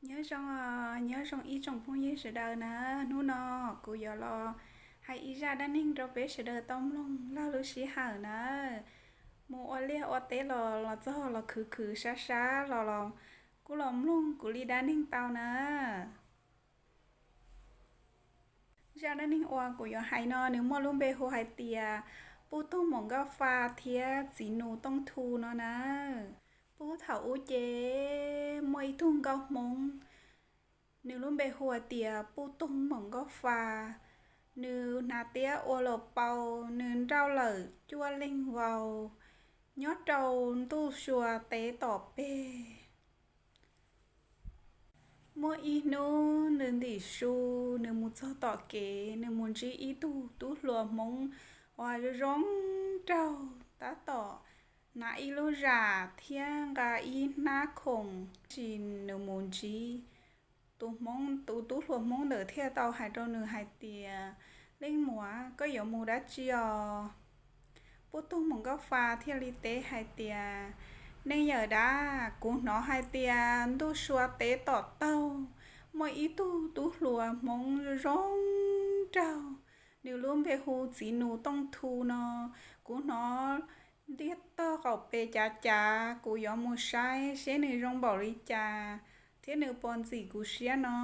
Nyob zoo, nyob zoo ib tsoom phooj ywg sawv daws na. Hnub no kuv yuav los hais ib zaj dab neeg rau peb sawv daws tau mloog laug lub sij hawm na. Mus ua liaj ua teb los los txog los khwv khwv sab sab los los kuj los mloog kuv li dab neeg tau na. Zaj dab neeg uas kuv yuav hais no nws muaj lub npe hu hais tias Pub Toog Maum Nkauj Fa thiab Txiv Nus Tooj Thu no na. Puag thaum ub ces muaj ib tug nkauj Hmoob, nws lub npe hu hais tias Pub Toog Maum Nkauj Fa. Nws hnav tiab ua luas paus, nws nrauj lawm cuaj leeg vau, nyob rau ntuj sua teb tom peg. Muaj ib hnub nws ntim su, nws mus txog tom kev, nws mus ntsib ib tug tub hluas Hmoob uas zoo zoo nraug, tab tom hnav ib lub zam thiab nqa ib hnab khoom. Tab sis nws mus ntsib, tus Hmoob, tus tub hluas Hmoob ntawd thiaj tau hais rau nws hais tias, Leej muam, koj yuav mus dab tsi os? Pub Toog Maum Nkauj Fa thiaj li teb hais tias, Neej yawm dab, kuv hnov hais tias ntuj sua teb tom taug muaj ib tug tub hluas Hmoob zoo zoo nraug, nws lub npe hu Txiv Nus Tooj Thu no. Kuv hnov ntiaj tog qaum peg cav cav, kuv yuav mus saib seb nws zoo npaum li cas thiab nws puas ntxim kuv siab no.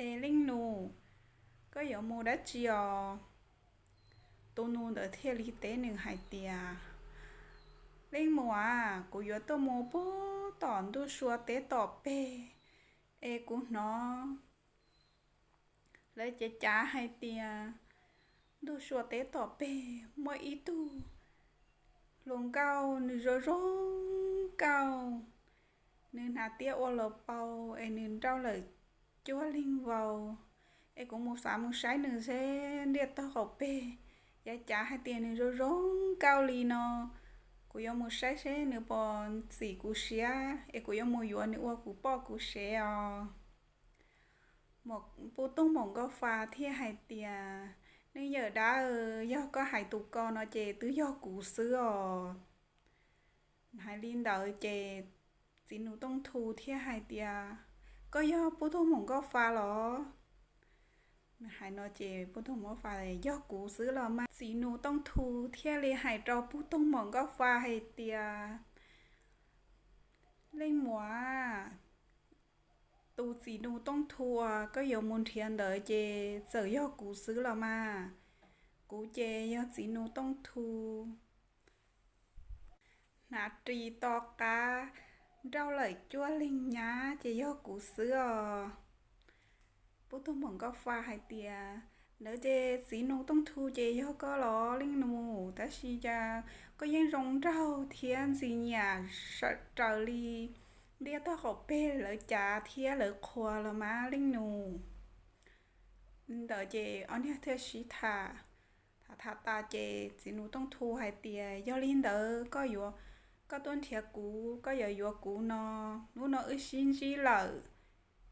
Es leej nus, koj yuav mus dab tsi os? Tus nus ntawd thiaj li teb nws hais tias, Leej muam, kuv yuav tuaj mus puag tom ntuj sua teb tom peg, es kuv hnov lawv cav cav hais tias ntuj sua teb tom peg muaj ib tug hluas nkauj, nws zoo zoo nkauj, nws hnav tiab ua luas paus es nws nrauj lawm cuaj leeg vau. Es kuv mus xav mus saib nws seb ntiaj tog qaum peg cav cav hais tias nws zoo zoo nkauj li no, kuv yuav mus saib seb nws puas ntxim kuv siab es kuv yuav mus yuav nws ua kuv poj kuv sev os. Pub Toog Maum Nkauj Fa thiaj hais tias, Neej yawm dab, yog koj hais tus ko no ces twb yog kuv xwb os. Hais li ntawd ces Txiv Nus Tooj Thu thiaj hais tias, Koj yog Pub Toog Maum Nkauj Fa los? Hais no ces Pub Toog Maum Nkauj Fa, Yog kuv xwb los mas. Txiv Nus Tooj Thu thiaj li hais rau Pub Toog Maum Nkauj Fa hais tias, Leej muam, tus Txiv Nus Tooj Thu uas koj yuav mus nrhiav ntawd ces txawm yog kuv xwb los mas. Kuv ces yog Txiv Nus Tooj Thu, hnav ris to qab, nrauj lawm cuaj leeg nyab ces yog kuv xwb os. Pub Toog Maum Nkauj Fa hais tias, Ntawd ces Txiv Nus Tooj Thu ces yog koj los leej nus, tab sis cas koj yeej zoo nraug thiab ntxim nyiam raws li ntiaj tog qaum peg lawv cav thiab lawv qhuas los mas leej nus. Ntawd ces ob niag thiaj sib tham, tham tham tas ces Txiv Nus Tooj Thu hais tias, Yog li ntawd koj yuav, koj tuaj nrhiav kuv, koj yuav yuav kuv no, hnub no wb sib ntsib lawm,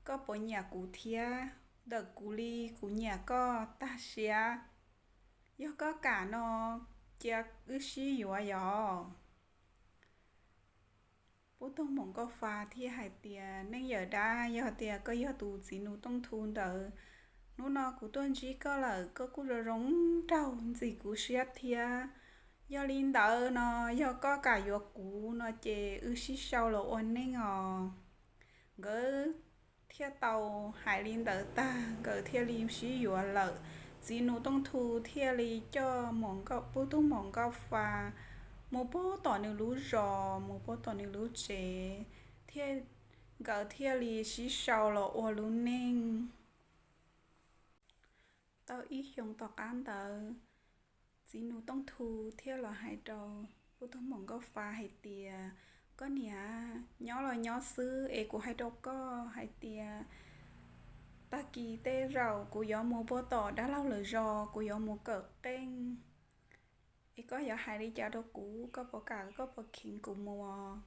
koj puas nyiam kuv thiab? Ntawm kuv li kuv nyiam koj tag siab, yog koj kam no cia wb sib yuav yos. Pub Toog Maum Nkauj Fa thiaj hais tias, Neej yawm dab, yog tias koj yog tus Txiv Nus Tooj Thu ntawd, hnub no kuv tuaj ntsib koj lawm, koj kuj zoo zoo nraug ntxim kuv siab thiab. Yog li ntawd no, yog koj kam yuav kuv no ces wb sib sau los ua neej os. Nkawd thiaj tau hais li ntawd tag, nkawd thiaj li sib yuav lawm. Txiv Nus Tooj Thu thiaj li coj Pub Toog Maum Nkauj Fa mus puag tom nws lub zos, mus puag tom nws lub tsev, thiab nkawd thiaj li sib sau los ua lub neej. Tau ib xyoos tom qab ntawd, Txiv Nus Tooj Thu thiaj los hais rau Pub Toog Maum Nkauj Fa hais tias, Koj niam, nyob los nyob xwb es kuv hais rau koj hais tias, tag kis tej zaum kuv yuav mus puag tom dab laug lawv zos, kuv yuav mus kawm qeej, es koj yuav hais li cas rau kuv, koj puas kam, koj puas kheev kuv mus?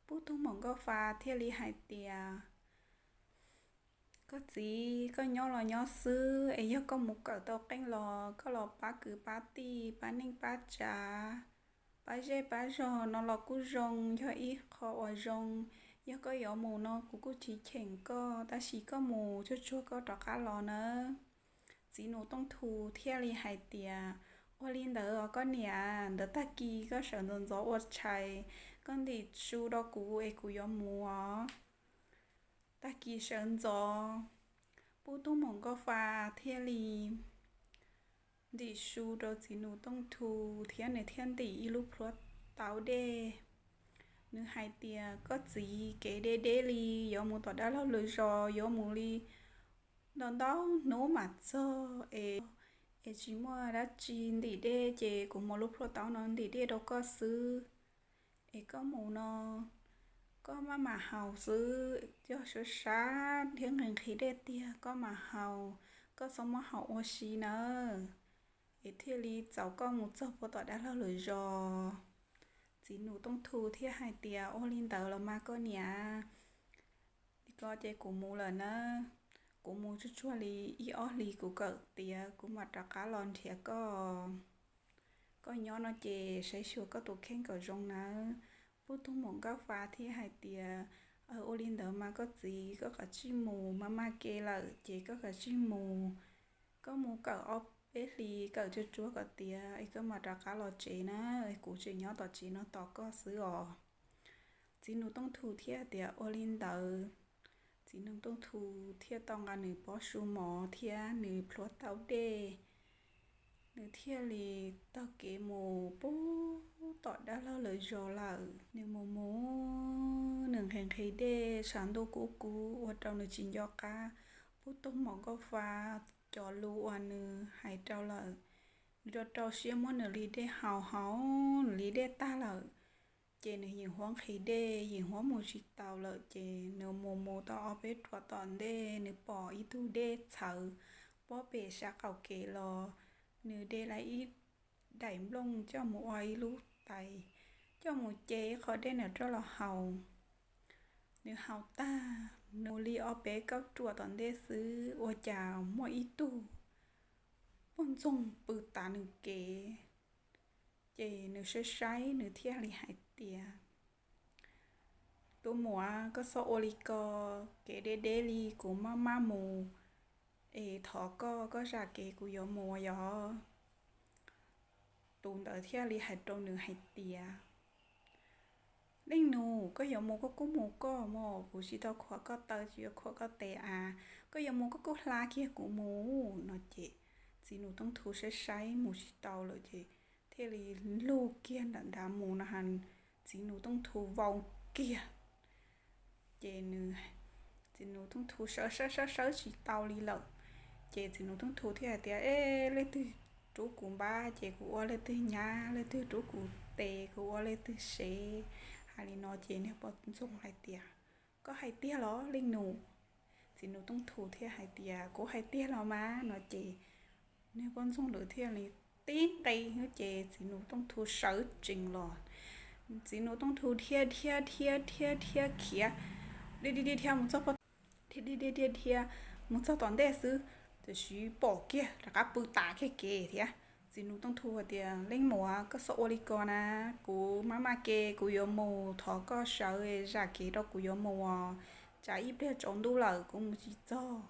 Pub Toog Maum Nkauj Fa thiaj li hais tias, Koj txiv, koj nyob los nyob xwb es yog koj mus kawm tau qeej los koj los pab kwv pab tij, pab neej pab tsav, pab zej pab zog no los kuj zoo, yog ib qho uas zoo. Yog koj yuav mus no kuv kuj tsis cheem koj, tab sis koj mus tsuag tsuag koj rov qab los nawb. Txiv nus tooj thu thiaj li hais tias, Ua li ntawd os koj niam, ntawd tag kis koj sawv ntxov ntxov ua tshais, koj ntim su rau kuv es kuv yuav mus os. Tag kis sawv ntxov, pub tug maum nkauj fa thiaj li ntim su rau txiv nus tooj thu thiab nws thiaj ntim ib lub plhuav tau dej. Nws hais tias, Koj txiv, kev deb deb li, yuav mus tom dab laug lawv zos yuav mus li ntau ntau hnub mam txog es, es tsis muaj dab tsi ntim dej ces kuv muab lub plhuav tau no ntim dej rau koj xwb. Es koj mus no koj maj mam haus xwb, yog sab sab thiab nqhis nqhis dej tiag koj mam haus, koj txhob muab haus ua si nawb, es thiaj li txaus koj mus txog puag tom dab laug lawv zos. Txiv nus tooj thu thiaj hais tias, Ua li ntawd los mas koj niam, li ko ces kuv mus lawm na, kuv mus tsuag tsuag li ib ob hlis kuv kawm tiav kuv mam rov qab los nrhiav koj. Koj nyob no ces saib xyuas koj tus kheej kom zoo nawb. Pub tug maum nkauj fa thiab hais tias, Ua li ntawd mas koj txiv, koj kav tsij mus, maj maj ke lawm ces koj kav tsij mus. Koj mus kawm ob peb hlis, kawm tsuag tsuag kom tiav es koj mam rov qab los tsev na, kuv tseem nyob tom tsev no tos koj xwb os. Txiv nus tooj thu thiaj tias, Ua li ntawd. Txiv nus tooj thu thiaj tau nqa nws pob su mov thiab nws plhuav tau dej, nws thiaj li taug kev mus puag tom dab laug lawv zos lawm. Nws mus mus, nws nqhis nqhis dej, tshav ntuj kub kub ua rau nws tsis nco qab. Pub tug maum nkauj fa cov lus uas nws hais rau lawm, nws rau rau siab muab nws li dej haus, haus nws li dej tag lawm, ces nws yeej huab nqhis dej, yeej huab mus tsis tau lawm, ces nws mus mus tau ob peb ruam tom ntej, nws pom ib tug dej txhawv pob pem sab qaum kev los, nws de lawm ib daim nplooj coj mus ua ib lub tais, coj mus ce ib qho dej nws rov los haus. Nws haus tag, nws mus li ob peb kauj ruam tom ntej xwb, ua cas muaj ib tug poj ntxoog pw tav nws kev. Ces nws saib saib, nws thiaj li hais tias, Tus muam, koj txhob ua li ko, kev deb deb li, kuv maj maj mus, es thov koj, koj zam kev kuv yuav mus yom. Tus ntawd thiaj li hais rau nws hais tias, Leej nus, koj yuav mus koj kuj mus koj mog, kuv tsis tau khuam koj taw, tsis tau khuam koj tes a, koj yuav mus koj kuj hla kiag kuv mus no. Ces txiv nus tooj thu saib saib mus tsis tau lawm ces thiaj li lug kiag nram nrad mus no ha, txiv nus tooj thu vau kiag. Ces nws, txiv nus tooj thu sawv sawv sawv sawv tsis tau li lawm. Ces txiv nus tooj thu thiaj hais tias, Eb, leej twg rub kuv npab ces kuv ua leej twg nyab, leej twg rub kuv tes kuv ua leej twg sev. Hais li no ces niag poj ntxoog hais tias, Koj hais tiag los leej nus? Txiv nus tooj thu thiaj hais tias, Kuv hais tiag los mas no. Ces niag poj ntxoog ntawd thiaj li tib nqe, ces txiv nus tooj thu sawv tsees los. Txiv nus tooj thu dhia dhia dhia dhia dhia khiav, dhia dhia dhia dhia mus txog, dhia dhia dhia dhia mus txog tom ntej xwb, tiam sis pom kiag rov qab pw tav kiag kev thiab. Txiv nus tooj thu hais tias, Leej muam, koj txhob ua li ko na, kuv maj maj ke kuv yuav mus, thov koj sawv zam kev rau kuv yuav mus os, tsam ib pliag tsaus ntuj lawm kuv mus tsis txog.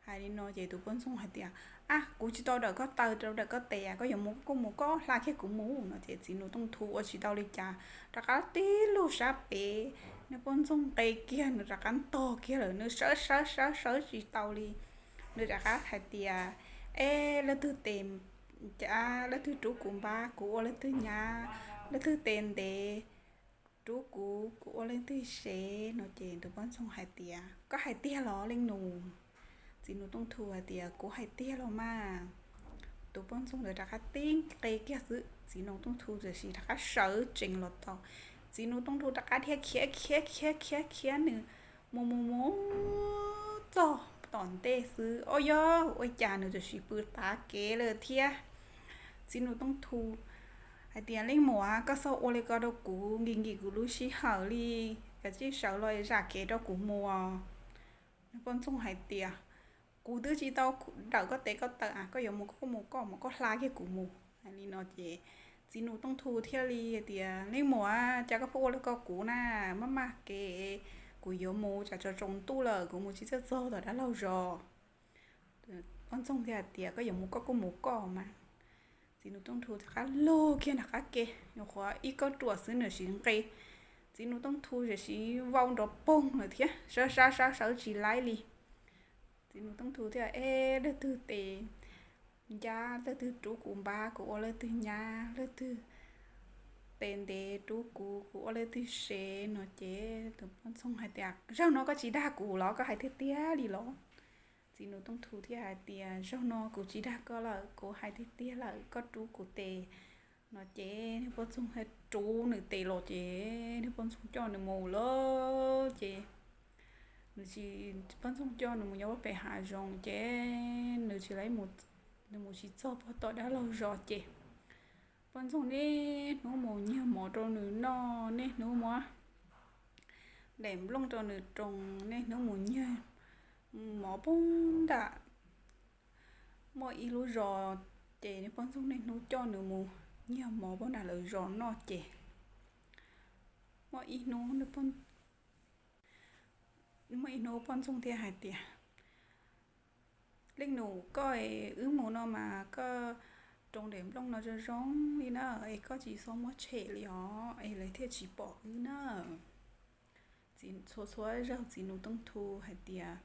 Hais li no ces tus poj ntxoog hais tias, Ab, kuv tsis tau dawm koj taw, tsis tau dawm koj tes, koj yuav mus koj kuj mus, koj hla kiag kuv mus no. Ces txiv nus tooj thu ua tsis tau li cas, rov qab tib lug sab pem, niag poj ntxoog nqe kiag, nws rov qab ntog kiag lawm, nws sawv sawv sawv sawv tsis tau li. Nws rov qab hais tias, Eb, leej twg tes, leej twg rub kuv npab kuv ua leej twg nyab, leej twg tes ntev rub kuv kuv ua leej twg sev no. Ces tus poj ntxoog hais tias, Koj hais tiag los leej nus? Txiv nus tooj thu hais tias, Kuv hais tiag los mas. Tus poj ntxoog ntawd rov qab tib nqe kiag xwb, txiv nus tooj thu tiam sis rov qab sawv tsees los tau. Txiv nus tooj thu rov qab dhia khiav khiav khiav khiav khiav, nws mus mus mus txog tom ntej xwb, o yog ua cas nws tiam sis pw tav kev lawm thiab. Txiv nus tooj thu hais tias, Leej muam, koj txhob ua li ko rau kuv, nkim nkim kuv lub sij hawm li, kav tsij sawv los zam kev rau kuv mus. Niag poj ntxoog hais tias, Kuv twb tsis tau dawm koj tes koj taw a, koj yuav mus koj kuj mus koj, mus koj hla kiag kuv mus. Hais li no ces Txiv Nus Tooj Thu thiaj li tias, Leej muam, cas koj pheej ua li ko kuv na, maj maj kev, kuv yuav mus tsam tsaus ntuj lawm kuv mus tsis txawj txog tom dab laug zos. Poj ntxoog thiaj hais tias, Koj yuav mus koj kuj mus koj mas. Txiv Nus Tooj Thu rov qab lug kiag nram qab ke, nyuam qhuav ib kauj ruam xwb nws siv nqe. Txiv Nus Tooj Thu siv vau nrov poog lawm thiab, sawv sawv sawv sawv tsis laib li. Txiv Nus Tooj Thu thiaj, Eb, leej twg tes ncab, leej twg rub kuv npab, kuv ua leej twg nyab, leej twg tes ntev rub kuv, kuv ua leej twg sev no ces tus poj ntxoog hais tias, Zaug no koj tsis dag kuv los, koj hais tiag tiag li los? Txiv Nus Tooj Thu thiaj hais tias, Zaug no kuv tsis dag koj lawm, kuv hais tiag tiag lawm, koj rub kuv tes no ces niag poj ntxoog thiaj rub nws tes los ces niag poj ntxoog coj nws mus lawm ces nws tsis, poj ntxoog coj nws mus nyob pem hav zoov ces nws tsis, nws mus tsis txog pog tom dab laug zos ces poj ntxoog niaj hnub mus nyiag mov rau nws noj, niaj hnub muab daim nplooj rau nws roos, niaj hnub mus nyiag mov puag nram, muaj ib lub zos ces niag poj ntxoog niaj hnub coj nws mus nyiag mov puag nram lawv zos noj ces muaj ib hnub, muaj ib hnub poj ntxoog thiaj hais tias, Leej nus, koj es wb mus no mas koj roos daim nplooj no zoo zoo li na, es koj tsis txhob muab tshem li os es lawv thiaj tsis pom wb na. Txhua txhua zaug Txiv Nus Tooj Thu hais tias,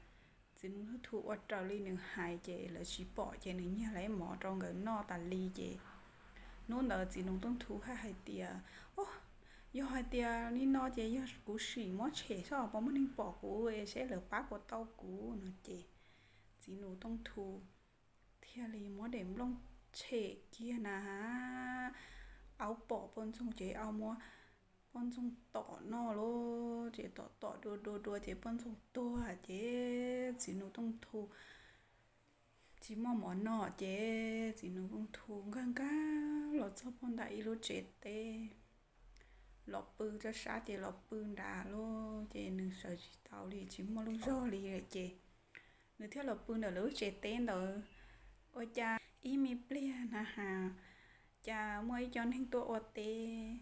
Txiv Nus Tooj Thu ua raws li nws hais ces lawv tsis pom ces nws nyiag lawv mov rau nkawd noj tas li ces hnub ntawd Txiv Nus Tooj Thu haj hais tias, Yog hais tias li no ces yog kuv sim muab tshem seb puas muaj neeg pom kuv es seb lawv pab puas tau kuv no ces Txiv Nus Tooj Thu thiaj li muab daim nplooj tshem kiag na, aub pom poj ntxoog ces aub muab poj ntxoog tom noj lawm ces tom tom dua dua dua ces poj ntxoog tuag ces Txiv Nus Tooj Thu tsis muaj mov noj ces Txiv Nus Tooj Thu nkag nkag los txog puag nram ib lub tsev teb, los pw, tso sab ces los pw nrad lawm ces nws sawv tsis tau li, tsis muaj lub zog li lawm ces nws thiaj los pw ntawm lawv lub tsev teb ntawd. Ua cas ib me pliag na has, cas muaj ib co neeg tuaj ua teb.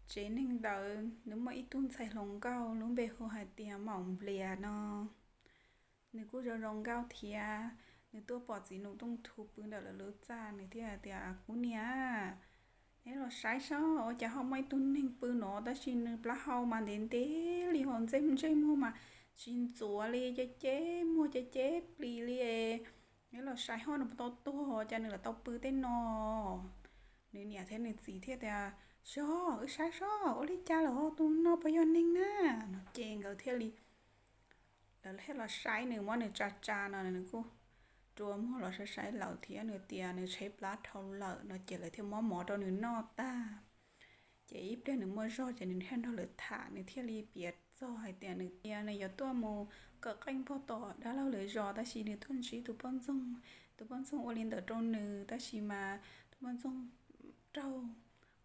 Tsev neeg ntawd nws muaj ib tug ntxhais hluas nkauj lub npe hu hais tias Maum Nplias no. Nws kuj zoo zoo nkauj thiab. Nws tuaj pom Txiv Nus Tooj Thu pw ntawm lawv lub txaj, nws thiaj hais tias, Kuv niam, neb los saib saib ua cas ho muaj ib tug neeg pw no tab sis nws plaub hau mas ntev ntev li ho ntsej ntsej muag mas tsis ntxuav li, ceb ceb muag ceb ceb plis li. Neb los saib ho nws puas tau tuag, cas nws lam tau pw tej no. Nws niam thiab nws txiv thiaj tias, Saib, wb saib saib ua li cas lawm ho, tus no puas yog neeg na? No ces nkawd thiaj li, lawv thiaj los saib nws, muab nws tsa tsa no nws kuj rua muag los saib saib lawv thiab nws tias nws tshaib plab dhau lawm no ces lawv thiaj muab mov rau nws noj tag. Ces ib pliag nws muaj zog ces nws thiaj nrog lawv tham, nws thiaj li piav txog hais tias nws tias nws yuav tuaj mus kawm qeej puag tom dab laug lawv zos tab sis nws tuaj ntsib tus poj ntxoog, tus poj ntxoog ua li ntawd rau nws tab sis mas tus poj ntxoog raug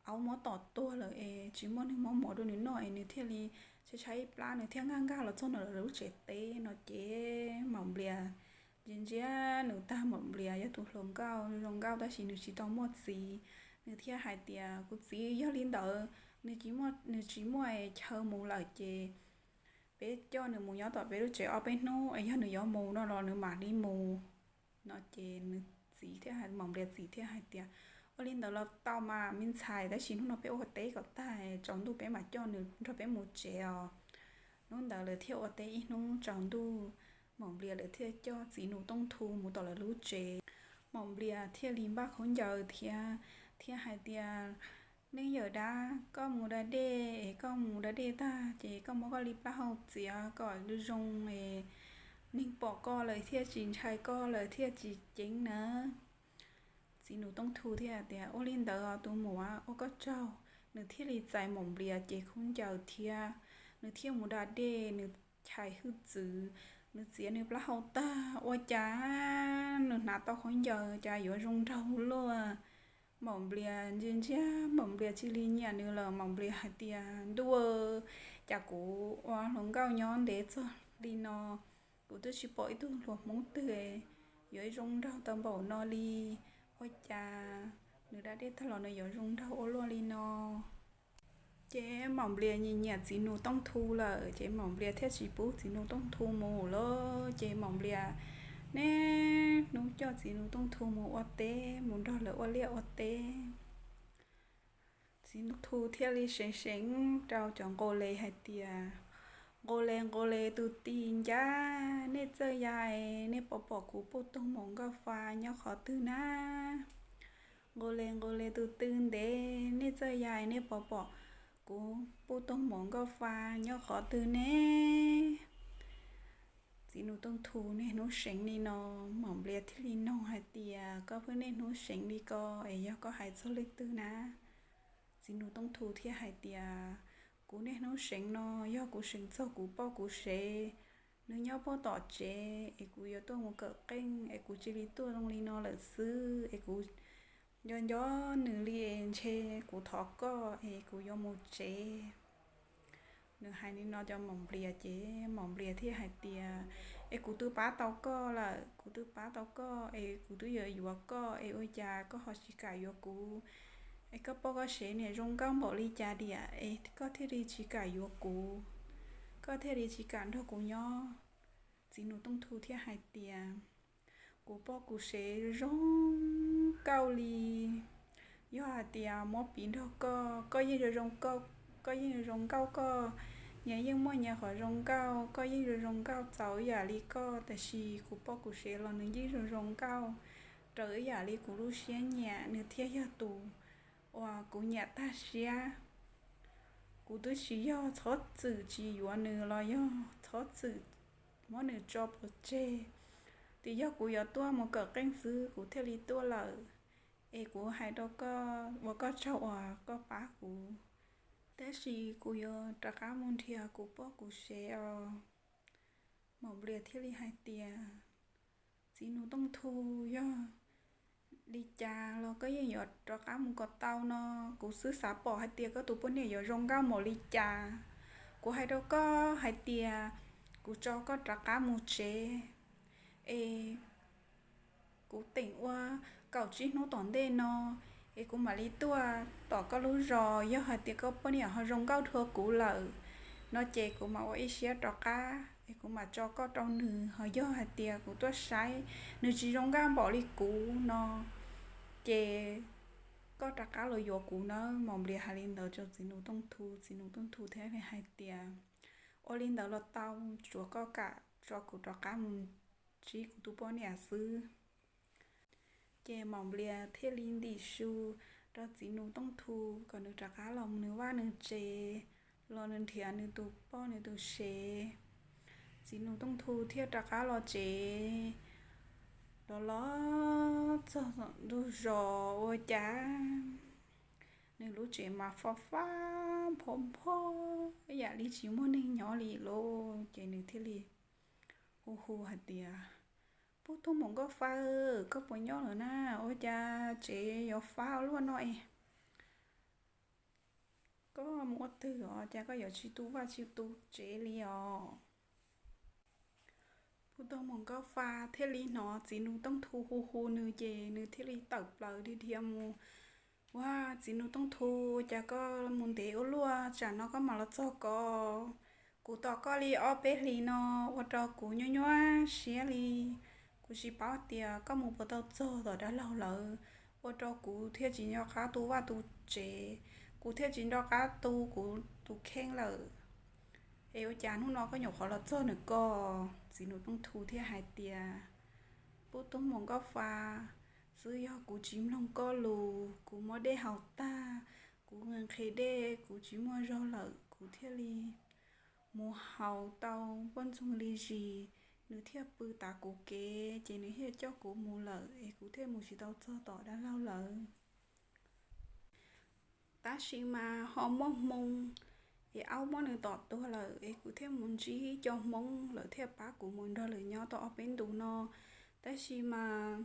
aub muab tom tuag lawm es tsis muaj neeg muab mov rau nws noj es nws thiaj li tshaib tshaib plab, nws thiaj nkag nkag los txog ntawm lawv lub tsev teb no ces Maum Nplias ntsia ntsia nws tag. Maum Nplias yog tus hluas nkauj zoo nkauj tab sis nws tsis tau muaj txiv. Nws thiaj hais tias, Kuv txiv, yog li ntawd nws tsis muaj, nws tsis muaj chaw mus lawm ces peb coj nws mus nyob tom peb lub tsev ob peb hnub es yog nws yuav mus no los nws mam li mus. No ces nws txiv thiaj, Maum Nplias txiv thiaj hais tias, Ua li ntawd los tau mas me ntxhais, tab sis hnub no peb ua teb kom tag, tsaus ntuj peb mam coj nws nrog peb mus tsev os. Hnub ntawd lawv thiaj ua teb ib hnub tsaus ntuj, Maum Nplias lawv thiaj coj Txiv Nus Tooj Thu mus tom lawv lub tsev. Maum Nplias thiaj li npaj khaub ncaws thiab, thiaj hais tias, Neej yawm dab, koj mus da dej es koj mus da dej tag ces koj muab koj li plaub hau txiav kom zoo es neeg pom koj lawm thiaj tsis ntshai koj, lawv thiaj tsis ceeb na. Txiv Nus Tooj Thu thiaj tias, Ua li ntawd os tus muam, ua koj tsaug. Nws thiaj li txais Maum Nplias cev khaub ncaws thiab nws thiaj mus da dej, nws chais hwj txwv, nws txiav nws plaub hau tag ua cas nws hnav tau khaub ncaws cas yuav zoo nraug luaj. Maum Nplias ntsia ntsia, Maum Nplias cia li nyiam nws lawm. Maum Nplias hais tias, Ntuj, cas kuv ua hluas nkauj nyob ntev txog li no, kuv twb tsis pom ib tug hluas Hmoob twg yuav zoo nraug tau npaum no li. Ua cas nws da dej tag los nws yuav zoo nraug ua luaj li no. Ces Maum Nplias nyiam nyiam Txiv Nus Tooj Thu lawm, ces Maum Nplias thiaj tsis pub Txiv Nus Tooj Thu mus lawm. Ces Maum Nplias niaj hnub coj Txiv Nus Tooj Thu mus ua teb, mus nrog lawv ua liaj ua teb. Txiv Nus Tooj Thu thiaj li seev seev rau cov nqaus les hais tias, Nqaus les, nqaus les tus tij ncaj, nej txawj yais nej puas pom kuv poj toog maum nkauj fa nyob qhov twg na? Nqaus les, nqaus les tus tij ntev, nej txawj yais nej puas pom kuv poj toog maum nkauj fa nyob qhov twg ne? Txiv Nus Tooj Thu niaj hnub seev li no, Maum Nplias thiaj li nug hais tias, Koj pheej niaj hnub seev li ko es yog koj hais txog leej twg na? Txiv Nus Tooj Thu thiaj hais tias, Kuv niaj hnub seev no yog kuv seev txog kuv poj kuv sev, nws nyob puag tom tsev es kuv yuav tuaj mus kawm qeej es kuv cia li tuaj zoo li no lawm xwb es kuv nco nco nws li es ntshe kuv thov koj es kuv yuav mus tsev. Nws hais li no rau Maum Nplias ces Maum Nplias thiaj hais tias, Es kuv twb pab tau koj lawm, kuv twb pab tau koj es kuv twb yuav yuav koj es ua cas koj ho tsis kam yuav kuv? Es koj poj koj sev niam zoo nkauj npaum li cas diam es koj thiaj li tsis kam yuav kuv, koj thiaj li tsis kam nrog kuv nyob? Txiv Nus Tooj Thu thiaj hais tias, Kuv poj kuv sev zoo nkauj li. Yog hais tias muab piv nrog koj, koj yeej zoo zoo nkauj, koj yeej zoo zoo nkauj koj, nyias yeej muaj nyias qhov zoo nkauj, koj yeej zoo zoo nkauj txaus ib yam li koj, tab sis kuv poj kuv sev los nws yeej zoo zoo nkauj raws ib yam li kuv lub siab nyiam, nws thiaj yog tus uas kuv nyiam tag siab. Kuv twb tsis yog txhob txwm tsis yuav nws los yog txhob txwm muab nws tso pov tseg, twb yog kuv yuav tuaj mus kawm qeej xwb kuv thiaj li tuaj lawm. Es kuv hais rau koj ua koj tsaug uas koj pab kuv, tab sis kuv yuav rov qab mus nrhiav kuv poj kuv sev os. Maum Nplias thiaj li hais tias, Txiv Nus Tooj Thu, yog li cas los koj yeej yuav rov qab mus kom tau no. Kuv xub xav pom hais tias koj tus poj niam yuav zoo nkauj npaum li cas. Kuv hais rau koj hais tias kuv tso koj rov qab mus tsev es kuv teem ua kaum tsib hnub tom ntej no es kuv mam li tuaj tom koj lub zos. Yog hais tias koj poj niam ho zoo nkauj dua kuv lawm no ces kuv mam ua ib siab rov qab es kuv mam tso koj rau nws. Ho yog hais tias kuv tuaj saib nws tsis zoo nkauj npaum li kuv no ces koj rov qab los yuav kuv nawb. Maum Nplias hais li ntawd rau Txiv Nus Tooj Thu, Txiv Nus Tooj Thu thiaj li hais tias, Ua li ntawd los tau, tsuav koj kam tso kuv rov qab mus ntsib kuv tus poj niam xwb. Ces Maum Nplias thiaj li ntim su rau Txiv Nus Tooj Thu kom nws rov qab los nws vaj nws tsev, los nws nrhiav nws tus poj nws tus sev. Txiv Nus Tooj Thu thiaj rov qab los tsev. Los los txog ntug zos ua cas nws lub tsev mas fo fab nphau nphau ib yam li tsis muaj neeg nyob li lauj. Ces nws thiaj li hu hu hais tias, Pub tug maum Nkauj Fa, koj puas nyob lawm na? Ua cas tsev yuav fab ua luaj no es? Koj mus ua twg os, cas koj yuav tsis tu vaj tsis tu tsev li os? Pub tug maum Nkauj Fa thiaj li hnov Txiv Nus Tooj Thu hu hu nws ces nws thiaj li tawm plaws dhia dhia mus. Ua, Txiv Nus Tooj Thu, cas koj mus ntev ua luaj, tsam no koj mam los txog ko? Kuv tos koj li ob peb hlis no ua rau kuv nyuaj nyuaj siab li. Kuv tsis paub tias koj mus puas tau txog tom dab laug lawv, ua rau kuv thiaj tsis nco qab tu vaj tu tsev, kuv thiaj tsis nco qab tu kuv tus kheej lawm. Es ua cas hnub no koj nyuam qhuav los txog nws ko? Txiv Nus Tooj Thu thiaj hais tias, Pub tug maum Nkauj Fa, xwb yog kuv tsis mloog koj lus, kuv muab dej haus tag, kuv nqhis nqhis dej kuv tsis muaj zog lawm, kuv thiaj li mus haus tau poj ntxoog li zis, nws thiaj pw tav kuv kev ces nws thiaj coj kuv mus lawm es kuv thiaj mus tsis tau txog tom dab laug lawv. Tab sis mas ho muaj hmoo es aub muab nws tom tuag lawm es kuv thiaj mus ntsib cov Hmoob, lawv thiaj pab kuv mus nrog lawv nyob tau ob peb ntus no. Tab sis mas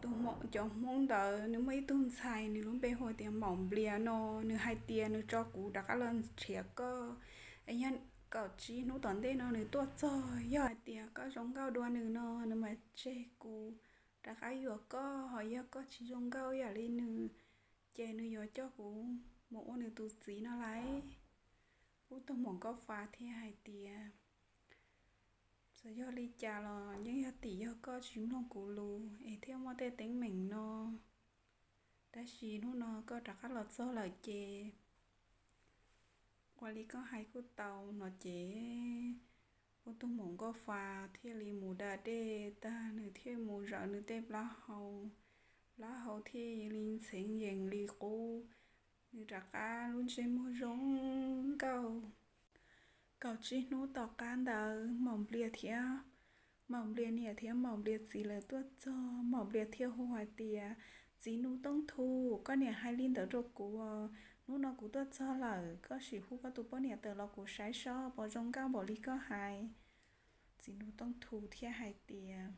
tus, cov Hmoob ntawd nws muaj ib tug ntxhais, nws lub npe hu tias Maum Nplias no, nws hais tias nws tso kuv rov qab los nrhiav koj es yog kaum tsib hnub tom ntej no nws tuaj txog, yog hais tias koj zoo nkauj dua nws no nws mam tseg kuv rov qab yuam koj, ho yog koj tsis zoo nkauj ib yam li nws, ces nws yuav coj kuv mus ua nws tus txiv no lauj. Pub tug maum nkauj fa thiaj hais tias, txawm yog li cas los yeej yog tim yog koj tsis mloog kuv lus es thiaj muaj tej teeb meem no. Tab sis hnub no koj rov qab los txog lawm ces ua li koj hais kuj tau no ces, pub tug maum nkauj fa thiaj li mus da dej tag, nws thiaj mus zawm nws tej plaub hau, plaub hau thiaj li ntxheev yees li qub. Nws rov qab lub ntsej muag zoo nkauj. Kaum tsib hnub tom qab ntawd Maum Nplias thiab, Maum Nplias niam thiab Maum Nplias txiv lawv tuaj txog, Maum Nplias thiaj hu hais tias, Txiv Nus Tooj Thu, koj niam hais li ntawd rau kuv os. Hnub no kuv tuaj txog lawm, koj sim hu koj tus poj niam tawm los kuv saib seb puas zoo nkauj npaum li koj hais. Txiv Nus Tooj Thu thiaj hais tias,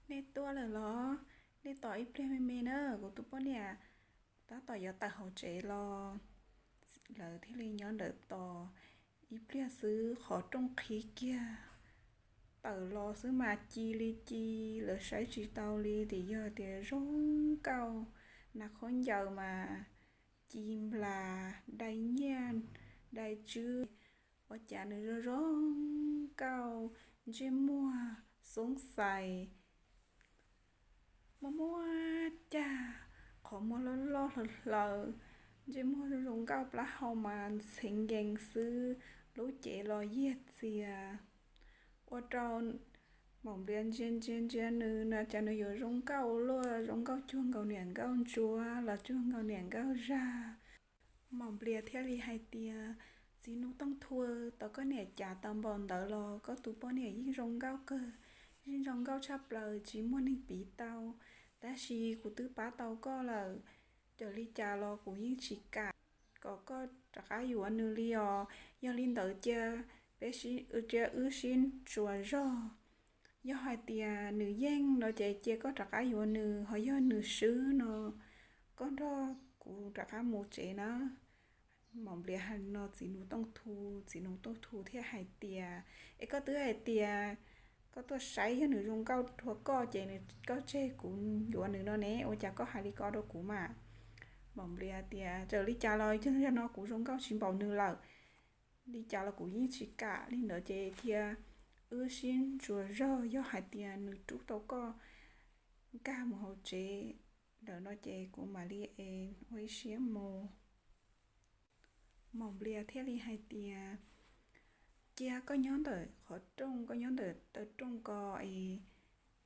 Nej tuaj lawm los? Nej tos ib pliag me me na, kuv tus poj niam tab tom yuav tawm hauv tsev los. Lawv thiaj li nyob ntawd tos ib pliag xwb qhov rooj qhib kiag, tawm los xwb mas ci li ci, lawv saib tsis tau li, tias yog tias zoo nkauj, nas khaub ncaws mas ci nplas, dai nyiaj dai tswb, ua cas nws zoo zoo nkauj, ntsej muag xoob xais, muaj muaj cag, qhov muag loj loj hlaws hlaws, ntsej muag zoo zoo nkauj, plaub hau mas ntxheev yees xwb, lub cev los yiag txias. Ua rau Maum Nplias ntsia ntsia ntsia nws no cas nws yuav zoo nkauj ua luaj, zoo nkauj cuag nkaus niam nkauj ntsuab los cuag nkaus niam nkauj zag. Maum Nplias thiaj li hais tias, Txiv Nus Tooj Thu, tau koj niam cav tau npaum ntawd los koj tus poj niam yeej zoo nkauj kawg, yeej zoo nkauj tshaj plaws tsis muaj neeg piv tau. Tab sis kuv twb pab tau koj lawm, txawm li cas los kuv yeej tsis kam kom koj rov qab yuav nws li os. Yog li ntawd cia peb, cia wb sib ntsuas zog. Yog hais tias nws yeej no ces cia koj rov qab yuav nws, ho yog nws swb no koj nrog kuv rov qab mus tsev na. Maum Nplias hais li no Txiv Nus Tooj Thu, Txiv Nus Tooj Thu thiaj hais tias, Es koj twb hais tias koj tuaj saib yog nws zoo nkauj rau koj ces koj tseg kuv yuav nws no ne, ua cas koj hais li ko rau kuv mas? Maum Nplias tias, Txawm li cas los yog no kuv zoo nkauj tsis npaum nws lawm, li cas los kuv yeej tsis kam li ntawd ces cia wb sib ntsuas zog, yog hais tias nws rub tau koj nkag mus hauv tsev lawm no ces kuv mam li es ua ib siab mus. Maum Nplias thiaj li hais tias, Cia koj nyob ntawm qhov rooj, koj nyob ntawm taw rooj ko es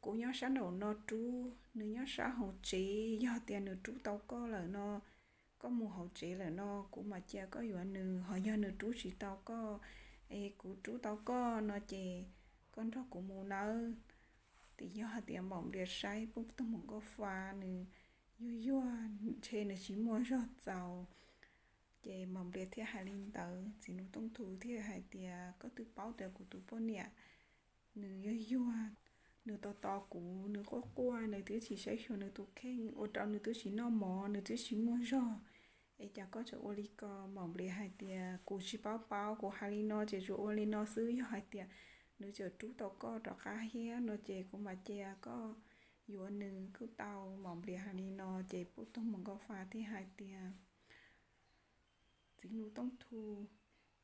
kuv nyob sab nraum no rub, nws nyob sab hauv tsev. Yog tias nws rub tau koj lawm no, koj mus hauv tsev lawm no, kuv mam cia koj yuav nws, ho yog nws rub tsis tau koj es kuv rub tau koj no ces koj nrog kuv mus nawb. Ces yog hais tias Maum Nplias saib pub tug maum nkauj fa nws yuag yuag, ntshe nws tsis muaj zog txaus. Ces Maum Nplias thiaj hais li ntawd, Txiv Nus Tooj Thu thiaj hais tias, Koj twb paub tias kuv tus poj niam nws yuag yuag, nws tos tos kuv, nws quaj quaj, nws twb tsis saib xyuas nws tus kheej, ua rau nws twb tsis noj mov, nws twb tsis muaj zog, es cas koj tseem ua li ko? Maum Nplias hais tias, Kuv tsis paub paub, kuv hais li no ces tsuas ua li no xwb. Yog hais tias nws tseem rub tau koj rov qab thiab no ces kuv mam cia koj yuav nws kuj tau. Maum Nplias hais li no ces pub tug maum nkauj fa thiaj hais tias, Txiv Nus Tooj Thu,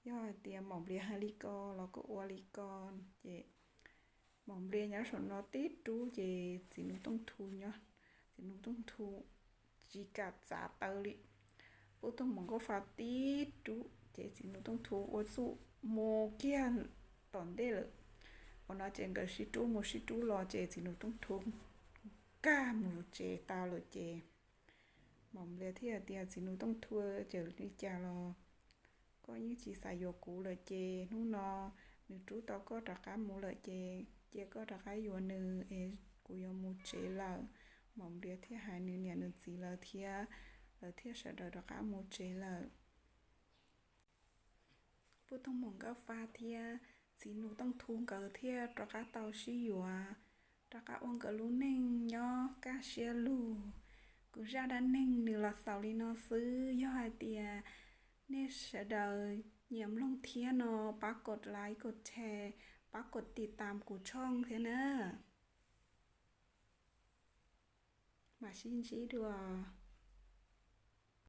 yog hais tias Maum Nplias hais li ko los kuj ua li ko. Ces Maum Nplias nyob saum no tib rub ces Txiv Nus Tooj Thu nyob, Txiv Nus Tooj Thu tsis kam txav taw li, pub tug maum nkauj fa tib rub ces Txiv Nus Tooj Thu ua txuj mus kiag tom ntej lawm. Ua no ces nkawd sib rub mus sib rub los ces Txiv Nus Tooj Thu nkag mus tsev tau lawm ces Maum Nplias thiaj tias, Txiv Nus Tooj Thu, txawm li cas los koj yeej tsis xav yuav kuv lawm ces hnub no nws rub tau koj rov qab mus lawm ces cia koj rov qab yuav nws es kuv yuav mus tsev lawm. Maum Nplias thiaj hais nws niam nws txiv lawv thiab, lawv thiaj sawv daws rov qab mus tsev lawm. Pub tug maum nkauj fa thiab Txiv Nus Tooj Thu nkawd thiaj rov qab tau sib yuav, rov qab ua nkawd lub neej nyob kaj siab lug. Kuv zaj dab neeg nws los xaus li no xwb. Yog hais tias nej sawv daws nyiam mloog thiab no, pab kom like kom share, pab kov tim tam kuv tshooj thiab na. Mam sib ntsib dua.